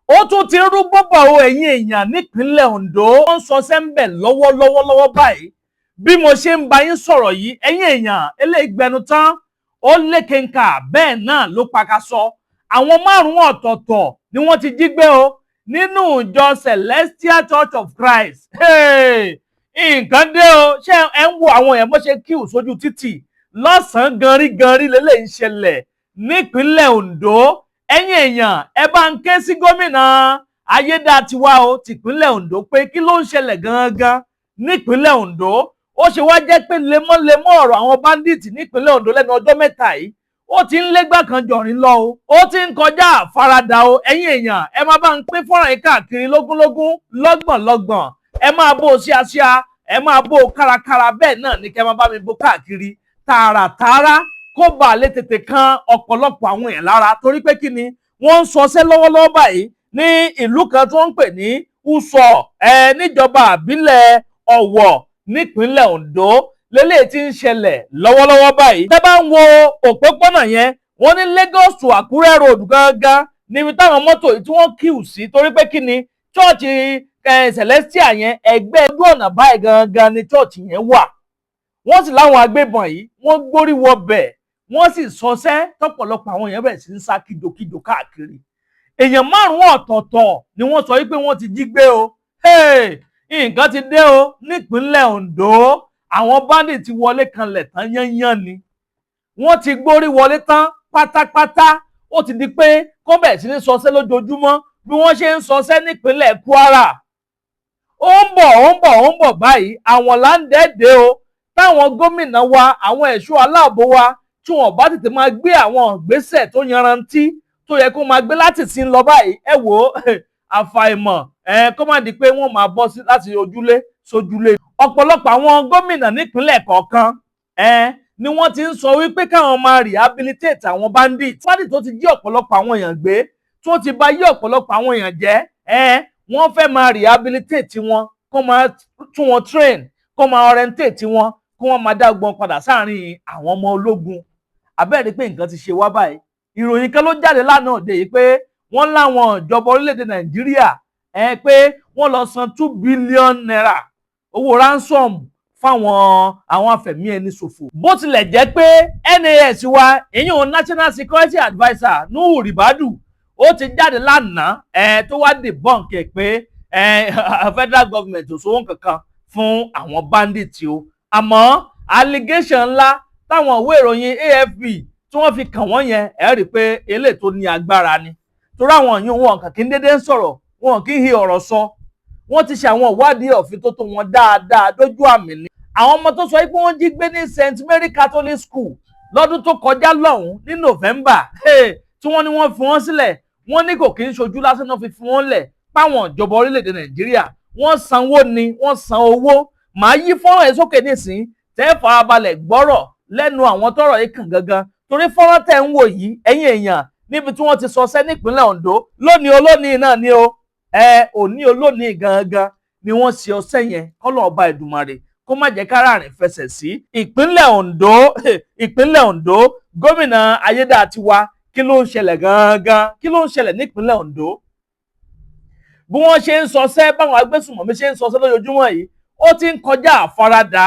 Ó tún ti rú bọ́bọ̀ o, ẹ̀yin èèyàn, nípínlẹ̀ Ondo. Ó ń sọ sẹ́ńbẹ̀ lọ́wọ́lọ́wọ́ lọ́wọ́ báyìí. Bí mo ṣe ń bá yín sọ̀rọ̀ yìí, ẹ̀yin èèyàn, eléyìí gbẹnu tán, ó lékenkà, bẹ́ẹ̀ náà ló pakasọ. Àwọn márùn-ún ọ̀tọ̀ọ̀tọ̀ ni wọ́n ti jí gbé o nínú ìjọ Celestial Church of Christ. Nǹkan dé o. Ṣé ẹ ń wo àwọn èèyàn bó ṣe queue sójú títì lọ́sàn-án ganrí-ganrí? Lélẹ́yìí ń ṣẹlẹ̀ nípínlẹ̀ Ondo. Ẹ̀yin èèyàn, ẹ bá ń ké sí gómìnà Ayédátiwa o tìpínlẹ̀ Ondo pé kí ló ń ṣẹlẹ̀ gangan nípínlẹ̀ Ondo? Ó ṣe wá jẹ́ pé lemọ́lemọ́ ọ̀rọ̀ àwọn bandit nípínlẹ̀ Ondo lẹ́nu ọjọ́ 3 yìí, ó ti ń légbà kan jọ̀rín lọ o, ó ti ń kọjá àfaradà o. Ẹ̀yin èèyàn, ẹ máa bá ń pín fọ́nrán yìí káàkiri lógúnlógún, lọ́gbọ̀nlọ́gbọ̀n. Ẹ máa bó o ṣíaṣíá, ẹ máa bó o kárakára, bẹ́ẹ̀ náà ní kẹ́ máa bá mi bó káàkiri tààràtààrà, kó bàa lè tètè kan ọ̀pọ̀lọpọ̀ àwọn èèyàn lára. Torí pé kí ni? Wọ́n ń sọsẹ́ lọ́wọ́lọ́wọ́ báyìí ní ìlú kan tó ń pè ní Usọ̀ ẹ níjọba àbílẹ̀ Ọ̀wọ̀ nípínlẹ̀ Ondo lélẹ́yìí tí ń ṣẹlẹ̀ lọ́wọ́lọ́wọ́ báyìí. Tẹ́ bá ń wo òpópónà yẹn, wọ́n ní Lagos to Àkúrẹ́ road gangan níbi táwọn mọ́tò yìí tí wọ́n queue sí. Torí pé kí ni? Chọ́ọ̀chì Celestial yẹn, ẹgbẹ́ ojú ọ̀nà báyìí gangan ni chọ́ọ̀chì yẹn wà. Wọ́n sì láwọn agbébọn yìí, wọ́n gbórí wọ bẹ̀, wọ́n sì sọsẹ́ tọ́pọ̀lọpọ̀ àwọn èèyàn bẹ̀rẹ̀ sí ń sá kíjokíjo káàkiri. Èèyàn márùn-ún ọ̀tọ̀ọ̀tọ̀ ni wọ́n sọ wípé wọ́n ti jí gbé o. Nǹkan ti dé o nípínlẹ̀ Ondo. Àwọn bandit ti wọlé kanlẹ̀ tán yányán ni. Wọ́n ti gbórí wọlé tán pátápátá. Ó ti di pé kó bẹ̀rẹ̀ sí ní sọsẹ́ lójoojúmọ́ bí wọ́n ṣe ń sọsẹ́ nípínlẹ̀ Kwara. Ó ń bọ̀, ó ń bọ̀, ó ń bọ̀ báyìí. Àwọn là ń dẹ́ẹ̀dẹ́ o. Táwọn gómìnà wa, àwọn ẹ̀ṣọ́ aláàbò wa, tí wọn bá tètè máa gbé àwọn ìgbésẹ̀ tó yanrantí tó yẹ kó máa gbé láti sin lọ báyìí, ẹ wò ó, àfàìmọ̀ ẹ kó má di pé wọ́n máa bọ́ sí láti ojúlé sójúlé. Ọ̀pọ̀lọpọ̀ àwọn gómìnà nípínlẹ̀ kọ̀ọ̀kan ẹ ni wọ́n ti ń sọ wípé káwọn máa rehabilitate àwọn bandit. Bandit tó ti jí ọ̀pọ̀lọpọ̀ àwọn èèyàn gbé, tó ti bà yí ọ̀pọ̀lọpọ̀ àwọn èèyàn jẹ́, ẹ wọ́n fẹ́ máa rehabilitate wọn, kó máa tún wọn train, kó máa orientate wọn, kó wọ́n máa dá gbọ́n padà sáàrin àwọn ọmọ ológun. Abẹ́rẹ́ pé nǹkan ti ṣe wá báyìí. Ìròyìn kan ló jáde lánàá òde yìí pé wọ́n láwọn ìjọba orílẹ̀-èdè Nàìjíríà ẹ pé wọ́n lọ san ₦2 billion owó ransom fáwọn àwọn afẹ̀mí ẹni ṣòfò. Bó tilẹ̀ jẹ́ pé NAS wa, ìyẹn National Security Adviser Nuhu Ribadu, ó ti jáde lánàá ẹ tó wá debunk ẹ pé ẹ federal government ò sówó kankan fún àwọn bandits o. Àmọ́ allegation ńlá táwọn ìwé ìròyìn AFP tí wọ́n fi kàn wọ́n yẹn, ẹ rí i pé eléyìí tó ní agbára ni, torí àwọn yìí, wọn kàn kí ń dédé ń sọ̀rọ̀, wọn kì í hi ọ̀rọ̀ sọ. Wọ́n ti ṣe àwọn ìwádìí òfin tó tó wọn dáadáa dójú àmì ni. Àwọn ọmọ tó sọ pé wọ́n jí gbé ní St Mary Catholic School lọ́dún tó kọjá lọ́hùn ní November, tí wọ́n ní wọ́n fi wọ́n sílẹ̀, wọ́n ní kò kí ń ṣojú lásán náà fi fi wọ́n lẹ̀ páwọn ìjọba orílẹ̀-èdè Nàìjíríà, wọ́n sanwó ni, wọ́n san owó. Màá yí fọ́nrán yìí sókè nísìnyí, tẹ́ farabalẹ̀ gbọ́rọ̀ lẹ́nu àwọn tọ́rọ̀ yìí kàn gangan, torí fọ́nrán tẹ́ ń wò yìí, ẹ̀yin èèyàn, níbi tí wọ́n ti sọsẹ́ nípínlẹ̀ Ondo lónìí olónìí náà ni o. Ẹ òní olónìí gangan ni wọ́n ṣe ọṣẹ́ yẹn. Kọ́lọ̀ ọba Èdùmàrè kó má jẹ́ kára rìn fẹsẹ̀ sí. Ìpínlẹ̀ Ondo, ìpínlẹ̀ Ondo, gómìnà Ayédátiwa, kí ló ń ṣẹlẹ̀ gangan? Kí ló ń ṣẹlẹ̀ nípínlẹ̀ Ondo? Bí wọ́n ṣe ń sọsẹ́, báwọn agbésùnmọ̀mí ṣe ń sọsẹ́ lójoojúmọ́ yìí, ó ti ń kọjá àfaradà,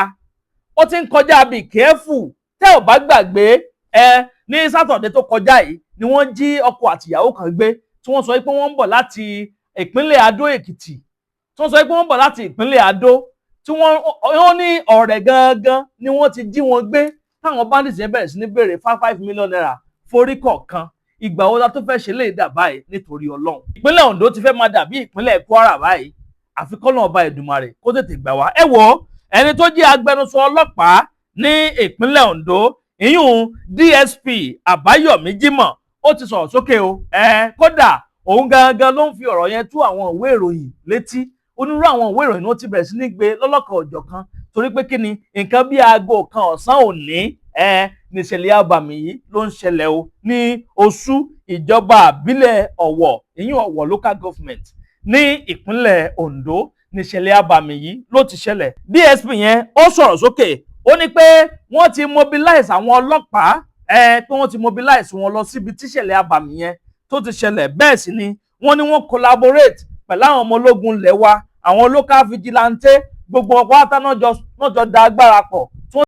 ó ti ń kọjá be careful. Tẹ́ ò bá gbàgbé ẹ, ní Saturday tó kọjá yìí ni wọ́n jí ọkọ àtìyàwó kan gbé, tí wọ́n sọ pé wọ́n ń bọ̀ láti ìpínlẹ̀ Adó Èkìtì, tí wọ́n sọ pé wọ́n ń bọ̀ láti ìpínlẹ̀ Adó, tí wọ́n ní Ọ̀rẹ́ gangan ni wọ́n ti jí wọn gbé, táwọn bandits yẹn bẹ̀rẹ̀ sí ní béèrè ₦5 million forí kọ̀ọ̀kan. Ìgbà wo la tó fẹ́ ṣe lè dà báyìí nítorí Ọlọ́run? Ìpínlẹ̀ Ondo ti fẹ́ máa dàbí ìpínlẹ̀ Kwara báyìí, àfi kọ́lọ́run ọba Èdùmàrè kó tètè gbà wá. Ẹ wo ẹni tó jẹ́ agbẹnusọ ọlọ́pàá ní ìpínlẹ̀ Ondo, ìyún DSP Àbáyọ̀mí Jímọ̀, ó ti sọ̀rọ̀ sókè o. Ẹ kódà, òun gangan ló ń fi ọ̀rọ̀ yẹn tú àwọn ìwé ìròyìn létí. Onírúurú àwọn ìwé ìròyìn ló ti bẹ̀rẹ̀ sí ní gbé lọ́lọ́kan òjọ̀kan. Torí pé kí ni? Nǹkan bí aago 1 ọ̀sán òní ẹ níṣẹ̀lẹ̀ abàmì yìí ló ń ṣẹlẹ̀ o, ní Oṣù, ìjọba àbílẹ̀ Ọ̀wọ̀, ìyún Ọ̀wọ̀ local government ní ìpínlẹ̀ Ondo, níṣẹ̀lẹ̀ abàmì yìí ló ti ṣẹlẹ̀. DSP yẹn, ó sọ̀rọ̀ sókè, ó ní pé wọ́n ti mobilize àwọn ọlọ́pàá ẹ, pé wọ́n ti mobilize wọn lọ síbi tíṣẹ̀lẹ̀ abàmì yẹn tó ti ṣẹlẹ̀. Bẹ́ẹ̀ sì ni Wọ́n ní wọ́n collaborate pẹ̀lú àwọn ọmọ ológun ilẹ̀ wa, àwọn local vigilante, gbogbo wọn pátá náà jọ da agbára pọ̀ tí wọ́n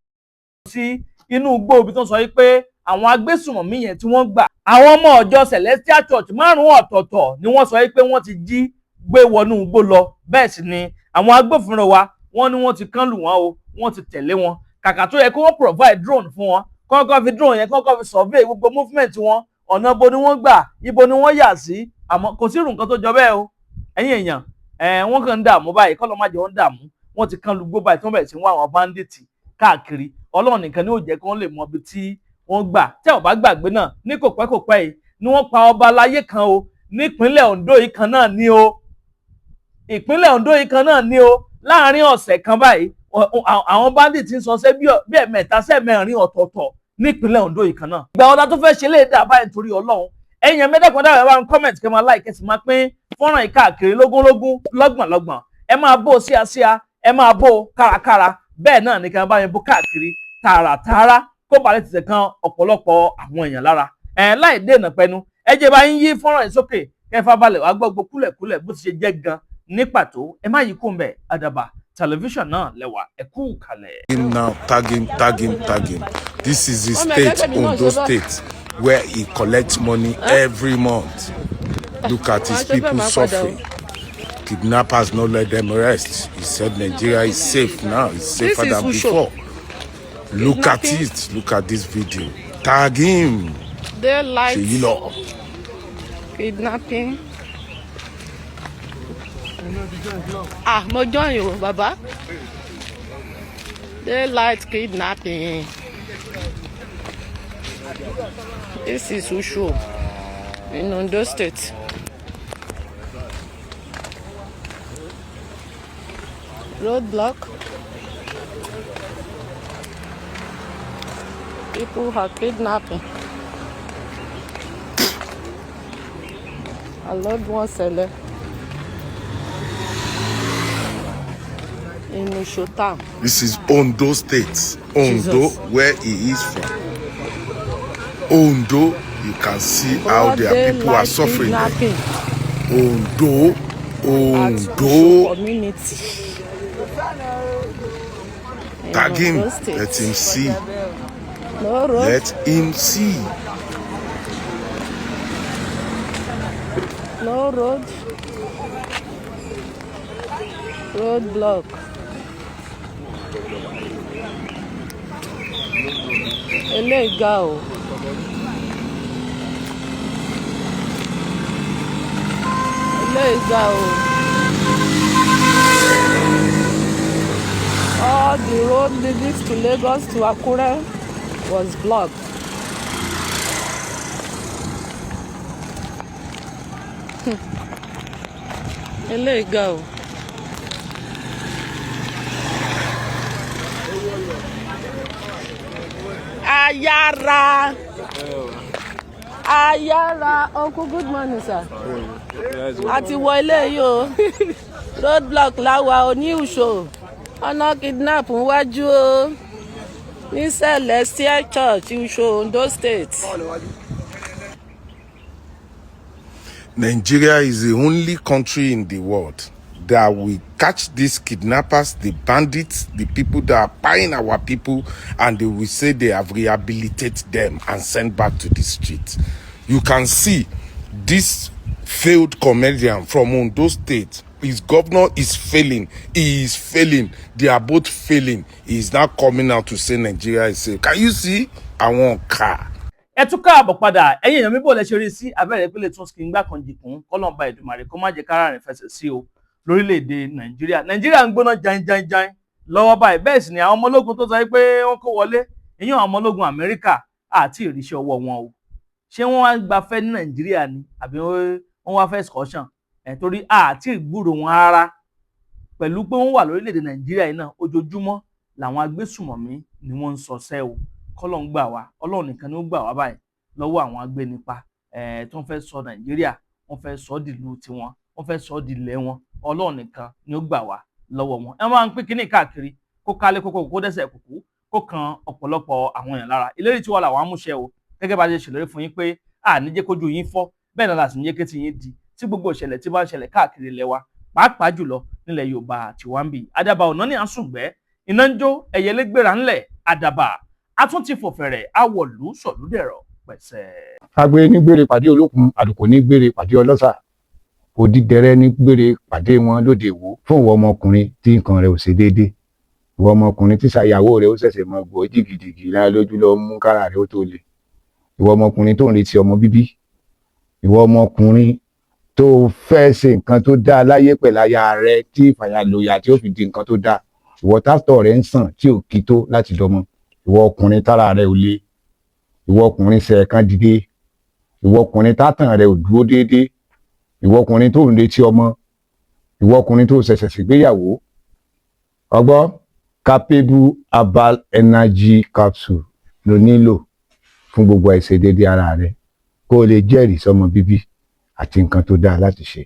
sí inú igbó ibi tó ń sọ yìí pé àwọn agbésùmọ̀mí yẹn tí wọ́n gbà. Àwọn ọmọ ìjọ Celestial Church márùn-ún ọ̀tọ̀ọ̀tọ̀ ni wọ́n sọ yìí pé wọ́n ti jí gbé wọnú igbó lọ. Bẹ́ẹ̀ sì ni àwọn agbófinró wa, wọ́n ní wọ́n ti kán lù wọ́n o, wọ́n ti tẹ̀lé wọn. Kàkà tó yẹ kí wọ́n provide drone fún wọn, kọ́kọ́ fi drone yẹn kọ́kọ́ fi survey gbogbo movement wọn, ọ̀nà ibo ni wọ́n gbà, ibo ni wọ́n yà sí. Àmọ́ kò sí irú nǹkan tó jọ bẹ́ẹ̀ o. Ẹ̀yin èèyàn ẹ̀, wọ́n kàn ń dààmú báyìí, kọ́ ló má jẹ́ wọ́n dààmú. Wọ́n ti kán lugbó báyìí tí wọ́n bẹ̀rẹ̀ sí wá àwọn bandit káàkiri. Ọlọ́run nìkan ni ó jẹ́ kí wọ́n lè mọ ibi tí wọ́n gbà. Tẹ́ ò bá gbàgbé náà, ní kò pẹ́ kò pẹ́ yìí ni wọ́n pa ọba aláyé kan o, nípínlẹ̀ Ondo yìí kan náà ní o, ìpínlẹ̀ Ondo yìí kan náà ní o. Láàárín ọ̀sẹ̀ kan báyìí, àwọn bandit ń sọsẹ́ bí ẹ̀mẹ́ta sẹ́mẹ̀rin ọ̀tọ̀ọ̀tọ̀ nípínlẹ̀ Ondo yìí kan náà. Ìgbà ọ̀dà tó fẹ́ ṣe lè dà báyìí nítorí Ọlọ́run? Ẹ̀yin mẹ́tẹ̀kọ́ dáhùn, ẹ bá ń comment, kẹ́ máa like, kẹ́ sì máa pín fọ́nrán yìí káàkiri lógúnlógún, lọ́gbọ̀nlọ́gbọ̀n. Ẹ máa bó síasíá, ẹ máa bó kárakára, bẹ́ẹ̀ náà ní kí wọ́n bá yẹn bó káàkiri tààràtààrà, kó balẹ̀ tètè kan ọ̀pọ̀lọpọ̀ àwọn èèyàn lára. Ẹ̀ láì dènà pẹnu, ẹ jẹ́ bá yín yí fọ́nrán yìí sókè, kẹfà balẹ̀ wàá gbọ́ gbọ́ kúlẹ̀kúlẹ̀ bó ti ṣe jẹ́ gan ní pàtó. Ẹ má yí kó ń bẹ̀. Àdàbà Tẹlifíṣàn náà lẹ́wà, ẹ kú kalẹ̀. Him now, tag him, tag him, tag him. This is the state, Ondo State, where he collects money every month. Look at his people suffering. Kidnappers no let them rest. He said Nigeria is safe now. It's safer This is than Usho. before. Look at Kidnapping. it. Look at this video. Tag him. Daylight Seyi Law. kidnapping. Ah, mo join o, bàbá. Daylight kidnapping. This is Usho in Ondo State. Roadblock. People are kidnapping. I loved one seller in Usho town. This is Ondo State. Ondo, Jesus. Where he is from. Ondo, you can see how Broad their people are daylight suffering there. kidnapping Ondo, at Usho Ondo. community in Tag him. Ondo State. Let him see. No road. Let him see. No road. Roadblock. Eléyìí ga o. Eléyìí ga o. All the road leading to Lagos to Akure was blocked. Eléyìí ga o. Ayára. Ayára. Uncle, good morning, sir. A ti wọ ilé yìí o. Roadblock láwa o ní Usho. Ọ̀nà kidnap ń wájú o. Ní Celestial Church, Usho, Ondo State. Nigeria is the only country in the world that will catch these kidnappers, the bandits, the people that are buying our people, and they will say they have rehabilitated them and sent back to the street. You can see this failed comedian from Ondo State. His governor is failing. He is failing. They are both failing. He is now coming out to say Nigeria is safe. Can you see? I want car. Ẹ tún káàbọ̀ padà, ẹ̀yin èèyàn mi. Bò lẹ ṣe rí sí abẹ́rẹ́ ìpínlẹ̀ tún kí n gbà kan jìkún kọ́lọ́mbà Èdùmàrè kó má jẹ́ kára rìn fẹsẹ̀ sí o lórílẹ̀‐èdè Nàìjíríà. Nàìjíríà ń gbóná jainjainjain lọ́wọ́ báyìí. Bẹ́ẹ̀ sì ni àwọn ọmọ ológun tó sọ pé wọ́n kó wọlé, ìyẹn àwọn ọmọ ológun Amẹ́ríkà, àti ìríṣẹ́ ọwọ́ wọn o. Ṣé wọ́n wá gbafẹ́ ní Nàìjíríà ni, àbí wọ́n wá fẹ́ excursion ẹ̀? Torí àti ìgbúrò wọn rárá pẹ̀lú pé wọ́n wà lórílẹ̀‐èdè Nàìjíríà yìí náà. Ojoojúmọ́ làwọn agbésùmọ̀mí ni wọ́n ń sọsẹ́ o. Kọ́lọ́n gbà wá, Ọlọ́run nìkan ni ó gbà wá báyìí lọ́wọ́ àwọn agbénipa tó ń fẹ́ sọ Nàìjíríà, wọ́n fẹ́ sọ dìlú tiwọn, wọ́n fẹ́ sọ dìlẹ̀ wọn. Ọlọ́run nìkan ni ó gbà wá lọ́wọ́ wọn. Ẹ máa ń pín kínní káàkiri, kó kálé kókó, kó dẹ́sẹ̀ kùkú, kó kan ọ̀pọ̀lọpọ̀ àwọn èèyàn lára. Ìlérí tí wọ́n làwọn amúṣẹ o, gẹ́gẹ́ bá a ṣe ṣèlérí fún yín pé à ní jẹ́ kójú yín fọ́, bẹ́ẹ̀ náà láti ní jẹ́ kétí yín di. sí gbogbo ìṣẹ̀lẹ̀ tí bá ń ṣẹlẹ̀ káàkiri ilẹ̀ wa, pàápàá jùlọ nílẹ̀ Yorùbá àti wambi. Àdàbà ọ̀nà ní àsùngbẹ́ iná ń jó ẹyẹlé gbéra ńlẹ̀ àdàbà a tún ti fòfẹ̀rẹ̀ awọ̀lú sọ̀lúdẹ̀rọ̀ pẹ̀sẹ̀. Agbe ní gbére pàdé olókun, àlùkò ní gbére pàdé ọlọ́sà, òdìdẹrẹ́ ní gbére pàdé wọn lóde Ìwó. Fún ìwọ ọmọkùnrin tí nǹkan rẹ̀ ò ṣe déédé, ìwọ ọmọkùnrin tí ṣàyàwó rẹ̀ ó ṣẹ̀ṣẹ̀ mọ gbọ́ jìgìjìgì lára lójú lọ mú kára rẹ̀ ó tó le, ìwọ ọmọkùnrin tó ń retí ọmọ bíbí, ìwọ ọmọkùnrin tó fẹ́ ṣe nǹkan tó dáa láyé pẹ̀lú aya rẹ̀ tí ìfàyàlòyà tí ó fi di nǹkan tó dáa, ìwọ tátọ̀ rẹ̀ ń sàn tí ò kí tó láti dọmọ, ìwọ ọkùnrin tára rẹ̀ ò le, ìwọ ọkùnrin ṣẹ̀ẹ̀kan dìde, ìwọ ọkùnrin tátàn rẹ̀ ò dúró déédéé, ìwọ ọkùnrin tó ń retí ọmọ, ìwọ ọkùnrin tó ṣẹ̀ṣẹ̀ ṣègbéyàwó, ọgbọ́ Capable Herbal Energy Capsule ló nílò fún gbogbo àìṣedéédéé ara rẹ, kó o lè jẹ́rìí sọmọ bíbí àti nǹkan tó dáa láti ṣe.